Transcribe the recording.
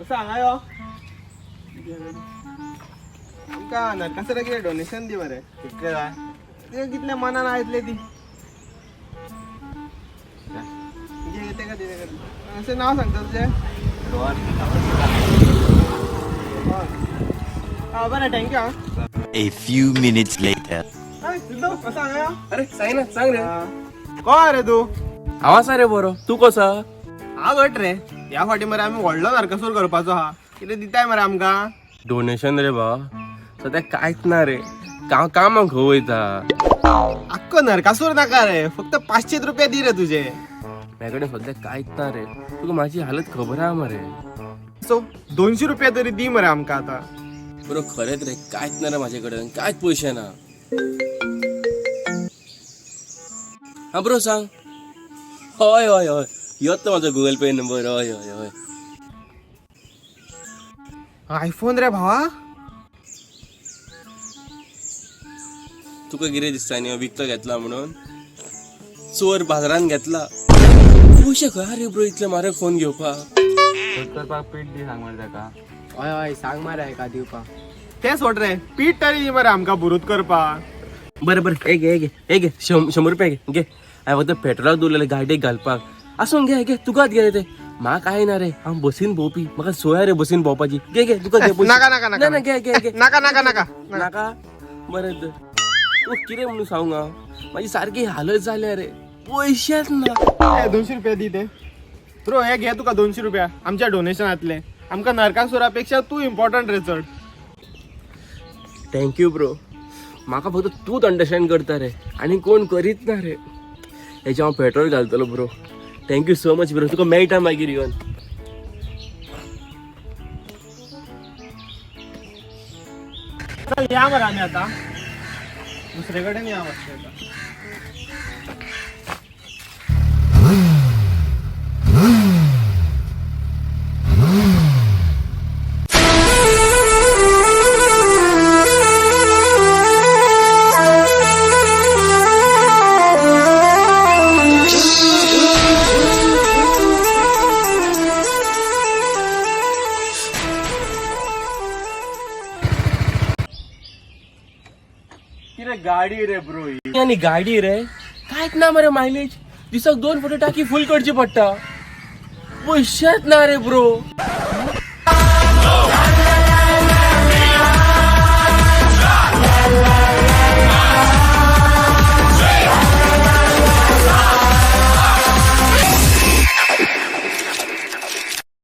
कसं हांगा यो. आमकां नरकासुरा कितें डोनेशन दी मरे. कितले जाय? ते कितले मनान आहा इतले दी. घे तेका दी, तेका दी. अशें नांव सांगता तुजें? रोहन. आं बरें, thank you. आं. A few minutes later. हय सिद्धू, कसो हांगा यो. अरे सांग ना, सांग रे. कोण रे तूं? हांव आसा रे बरो, तूं कसो? हांव घट रे. ह्या फाटी मरे आमी व्हडलो नरकासूर करपाचो आहा. कितें दिताय मरे आमकां? डोनेशन रे बा, सद्या कांयच ना रे. कामाक खंय वयता? आख्खो नरकासूर नाका रे, फक्त 500 रुपया दी रे तुजे. म्हाजे कडेन सद्या कांयच ना रे. तुका म्हाजी हालत खबर आहा मरे. सो 200 रुपया तरी दी मरे आमकां आतां. बरो, खरेंच रे, कांयच ना रे म्हाजे कडेन, कांयच पयशे ना. हा ब्रो सांग. हय हय हय, योच तो म्हाजो गुगल पे नंबर. हय हय हय. आयफोन रे भावा. तुका कितें दिसता न्ही, विकतो घेतला म्हणून? चोर बाजारान घेतला. पयशे खंय रे ब्रो इतले म्हारग फोन घेवपाक? करपाक पीठ दी सांग मरे ताका. हय हय, सांग मरे हेका दिवपाक. ते सोड रे, पीठ तरी दी मरे आमकां भुरूत करपाक. बरें बरें, हे घे, हे घे, हे घे, 100 रुपया घे घे. हांवें फक्त पेट्रोलाक दवरलेलें गाडयेक घालपाक. आसूं, घे घे, तुकाच घे रे ते. म्हाका कांय ना रे, हांव बसीन भोंवपी, म्हाका सोय रे बसीन भोंवपाची. घे घे, तुका घे पयशे. नाका नाका नाका. ना ना, घे घे घे. नाका नाका नाका. नाका, बरें तर. तूं कितें म्हणून सांगू हांव, म्हाजी सारकी हालत जाल्या रे, पयशेच ना. 200 रुपया दी ते. ब्रो, हे घे तुका 200 रुपया आमच्या डोनेशनातले. आमकां नरकासुरा पेक्षा तूं इम्पॉर्टंट रे चड. Thank you bro. म्हाका फक्त तूंच अंडरस्टँड करता रे, आनी कोण करीत ना रे. हेजें हांव पेट्रोल घालतलो bro. Thank you so much bro. तुका मेळटा मागीर येवन. चल या मरे आमी आतां दुसरे कडेन या मातशें आतां. कितें गाडी रे ब्रो ही? आनी गाडी रे, कांयच ना मरे मायलेज. दिसाक 2 फावटी टाकी फूल करची पडटा. पयशेच ना रे ब्रो.